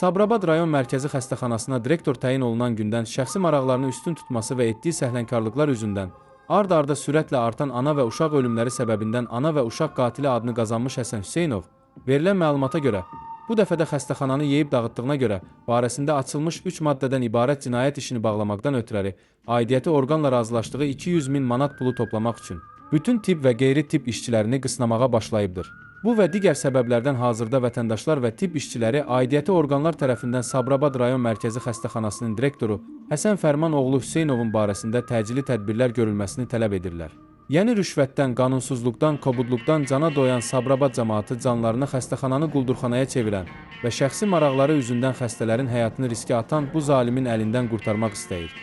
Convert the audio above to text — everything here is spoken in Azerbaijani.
Sabirabad rayon mərkəzi xəstəxanasına direktor təyin olunan gündən şəxsi maraqlarını üstün tutması və etdiyi səhlənkarlıqlar üzündən ard-arda sürətlə artan ana və uşaq ölümləri səbəbindən ana və uşaq qatili adını qazanmış Həsən Hüseynov, verilən məlumata görə, bu dəfə də xəstəxananı yeyib dağıtdığına görə barəsində açılmış 3 maddədən ibarət cinayət işini bağlamaqdan ötrəri aidiyyəti orqanla razılaşdığı 200 min manat pulu toplamaq üçün bütün tibb və qeyri-tibb işçilərini qısnamağa başlayıbdır. Bu və digər səbəblərdən hazırda vətəndaşlar və tibb işçiləri aidiyyəti orqanlar tərəfindən Sabirabad rayon mərkəzi xəstəxanasının direktoru Həsən Fərmanoğlu Hüseynovun barəsində təcili tədbirlər görülməsini tələb edirlər. Yəni rüşvətdən, qanunsuzluqdan, kobudluqdan cana doyan Sabirabad camaatı canlarını xəstəxananı quldurxanaya çevirən və şəxsi maraqları üzündən xəstələrin həyatını riskə atan bu zalimin əlindən qurtarmaq istəyir.